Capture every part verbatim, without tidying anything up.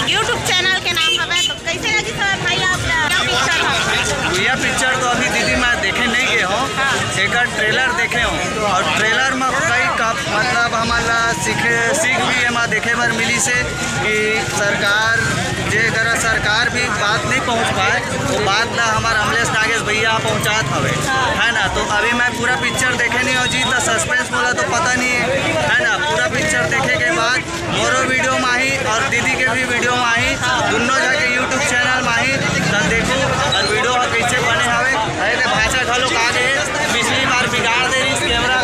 YouTube channel के नाम हवे, तो कैसे लगी सब भाई आप ला पिक्चर हवे? भैया पिक्चर तो अभी दीदी मैं देखे नहीं गए हो, हाँ। एक ट्रेलर देखे हो और ट्रेलर में कई का मतलब हमारा सीखे सीख भी एमा देखे बर मिली से कि सरकार जे करा सरकार भी बात नहीं पहुंच पाए, वो बात ला हमार अमलेश नागेश भैया पहुंचात हवे, है ना। तो अभी मैं पूरा पिक्चर देखे नहीं हो जी, तो सस्पेंस बोला तो पता नहीं है, है ना। पूरा पिक्चर देखे के बाद मोरो वीडियो में आही और दीदी के भी वीडियो में आही, दोनों जाके YouTube चैनल में आही, तो देखो और वीडियो कैसे बने हवे। अरे ते भाषा घलो का दे, पिछली बार बिगाड़ दे रही कैमरा।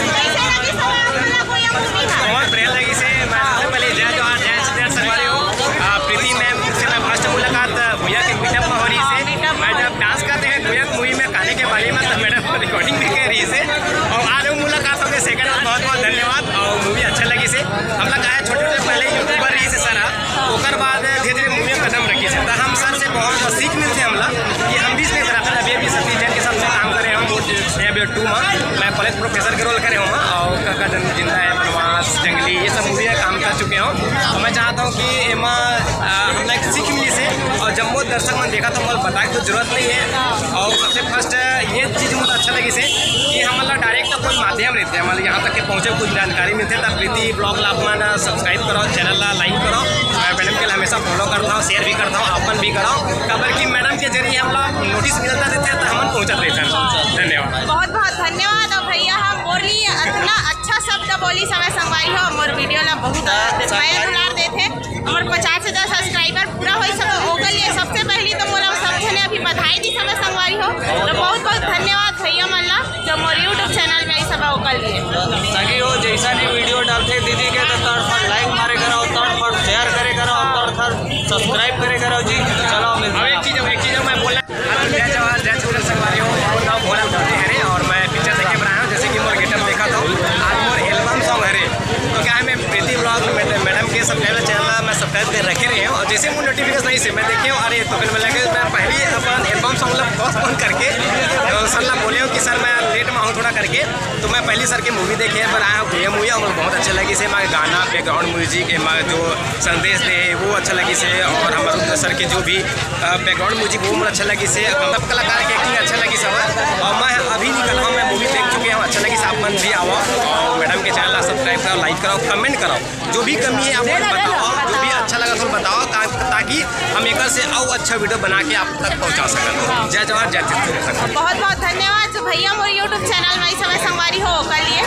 कैसे लगी सब आप लोग को ये मूवी है? बहुत बढ़िया लगी से। मैं सबसे पहले जय जोहार, जय छत्तीसगढ़ संगवारी हो। आ, प्रीति मैम से मैं फर्स्ट मुलाकात भैया के मीटअप में हो रही से। मैं जब डांस करते हैं कोई मूवी में गाने के बारे में, तो मैडम रिकॉर्डिंग भी कह रही से। और आज वो मुलाकात हो गई सेकंड, बहुत बहुत धन्यवाद। और मूवी अच्छा लगी से। हम लोग आए छोटे छोटे पहले यूट्यूबर रही से सर, ओकर बाद धीरे धीरे मूवी में कदम रखी से। तो हम सर से बहुत सीख मिलते हैं हम लोग कि हम भी इसमें तरह तरह अभी अभी सतीश जैन के साथ में काम करे हम। ये अभी टू में मैं कॉलेज प्रोफेसर के रोल करे हूँ और काका जन जिंदा है, बनवास, जंगली, ये सब मूवी में काम कर चुके हूँ। और मैं चाहता हूँ कि एमा आ, हम लोग सीख मिली से। और जब मोर दर्शक मन देखा तो मोर बताए की जरूरत नहीं है। और सबसे फर्स्ट ये चीज मुझे अच्छा लगी से कि हमला डायरेक्ट कोई माध्यम रहते हैं, मतलब यहाँ तक के पहुँचे कुछ जानकारी मिलते हैं। तब प्रीति ब्लॉग ला आप मन सब्सक्राइब करो, चैनल ला लाइक करो। मैं मैडम के लिए हमेशा फॉलो करता हूँ, शेयर भी करता हूँ, आप मन भी करो। काबर कि मैडम के जरिए हमला नोटिस मिलता रहता है तो हमन पहुँचत रहते हैं। धन्यवाद। बहुत बहुत धन्यवाद। और भैया हम मोर लिए इतना अच्छा शब्द बोली समय संगवारी हो, मोर वीडियो ला बहुत मया दुलार देथे। हमर पचास हजार सब्सक्राइबर पूरा होई सब ओकर लिए सबसे पहली तो मोला सब जने अभी बधाई दी समय संगवारी हो। तो बहुत बहुत धन्यवाद भैया मन ला जो मोर YouTube चैनल में आई सब ओकर लिए। सगी हो जैसा नहीं वीडियो डालते दीदी के तो तड़ फड़ लाइक मारे करो, तड़ फड़ शेयर करे करो, तड़ फड़ सब्सक्राइब करे करो जी। चलो मिलते अब हैं। एक चीज, एक चीज मैं बोलना, जय जवाहर, जय छत्तीसगढ़ संगवारी हो। मोर नाम भोला भोले हरे और मैं पिक्चर देखे बर आया हूँ, जैसे कि मोर गेटअप देखा था। आज मोर एल्बम सॉन्ग हरे, तो क्या है, मैं प्रीति ब्लॉग में मैडम के सब्सक्राइबर चैनल में सब्सक्राइब कर रखे रहे हूँ और जैसे मोर नोटिफिकेशन आई से मैं देखे हूँ, अरे तो फिर मैं लगे मैं पहली अपन एल्बम सॉन्ग ला पोस्टपोन करके तो सर ला बोले हूँ कि सर मैं लेट में हूँ थोड़ा करके। तो मैं पहली सर के मूवी देखे पर आया हूँ, ये मूवी हमको बहुत अच्छा लगी से। मैं गाना, बैकग्राउंड म्यूजिक, मैं जो संदेश दे वो अच्छा लगी से, और हमारे सर के जो भी बैकग्राउंड म्यूजिक वो मोला अच्छा लगी से, मतलब कलाकार के एक्टिंग अच्छा लगी सब। और मैं अभी निकल रहा हूँ, मैं मूवी देख चुके हूँ, अच्छा लगी से। आप मन भी आओ और मैडम के चैनल ला सब्सक्राइब करो, लाइक करो, कमेंट करो, जो भी कमी है आप मन बताओ, जो भी अच्छा लगा सब बताओ, ता-, ताकि हम एक से और अच्छा वीडियो बना के आप तक पहुँचा सकते। जय जवाहर, जय छत्तीसगढ़। बहुत बहुत धन्यवाद जो भैया मोर YouTube चैनल में इस समय संगवारी हो ओकर लिए।